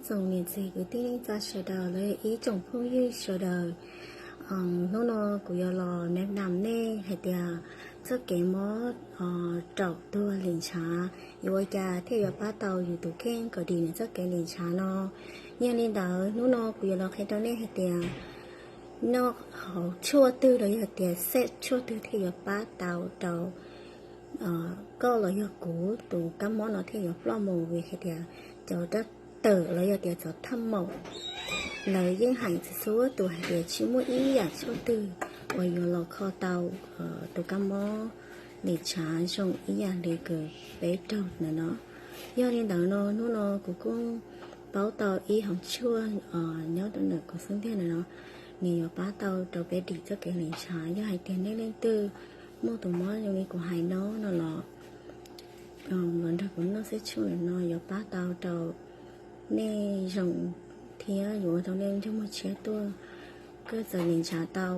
Tsoom niam txiv kwv tij neej tsa sawv daws los yog ib tsoom phooj ywg sawv daws, hnub no kuv yuav los nam nam nej hais tias txoj kev mob raum tuag lim ntshav yuav ua cas thiaj yuav pab tau yus tus kheej kom dim nws txoj kev lim ntshav no. Yog li ntawd hnub no kuv yuav los qhia rau nej hais tias noj hauv tshuaj twg los yog tias xej tshuaj twg thiaj yuav pab tau rau koj los yog kuv tus kab mob no thiaj yuav ploj mus, vim hais tias cov dab tawm los yog tias cov thaj maum lawv yeej hais txhua tus hais tias tsis muaj ib yam tshuaj twg uas yuav los kho tau tus kab mob lim ntshav zoo ib yam li kws peb raug ntawm no. Yog li ntawd no hnub no kuv kuj paub tau ib hauv tshuaj nyob rau ntawm kuv xub ntiag ntawm no, nws yuav pab tau rau peb dim txoj kev lim ntshav. Yog hais tias nej leej twg muaj tus mob zoo li kuv hais no no los los nrog kuv noj xej tshuaj ntawm no yuav pab tau rau nej zoo thiab yuav ua tau nej ntsej muag tshiab tuaj. Koj txawm lim ntshav tau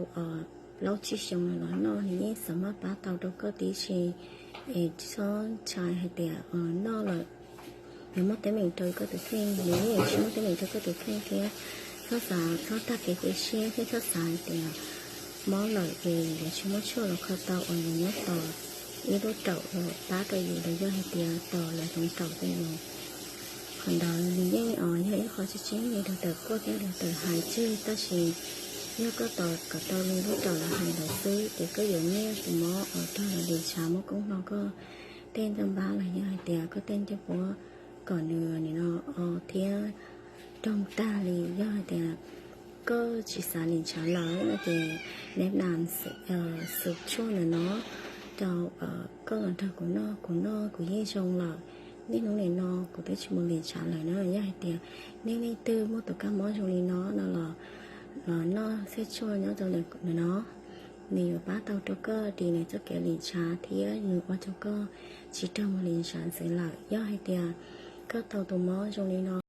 plaub tsib xyoos los noj nws yeej xav maj pab tau rau koj tib si. Es txhob ntshai hais tias noj lawm yuav muaj teeb meem rau koj tus kheej, nws yeej yuav tsis muaj teeb meem rau koj tus kheej thiab. Txhob xav, txhob tag kev cia siab thiab txhob xav hais tias mob lawm es yuav tsis muaj tshuaj los kho tau uas yus nyob tos ib lub raum los pab rau yus los yog hais tias tos lawv hloov raum rau yus. Qhov ntawd nws yeej yog ib qho tseeb tseeb li daus tawm quaj thiab daus tawm hais tseg, tab sis yog koj tos kom tau li lub raum lawv hais ntawd xwb ces koj yuav nyiaj tus mob uas raug lawv lim ntshav muab koob hlo koj tej ntaj npab los yog hais tias koj tej ncej puab kom nws nim no o thiab raug tag li. Yog hais tias koj tsis xav lim ntshav lawm no ces nam nam xwm tshuaj ntawm no rau koj los nrog kuv noj, kuv noj kuv yeej zoo lawm. Niaj hnub nim no kuv twb tsis mus lim ntshav lawm na. Yog hais tias nej leej twg muaj tus kab mob zoo li no no los los noj xej tshuaj nyob rau ntawm no, nws yuav pab tau rau koj dim nws txoj kev lim ntshav thiab nws ua rau koj tsis raug mus lim ntshav ntxiv lawm. Yog hais tias koj tau tus mob zoo li no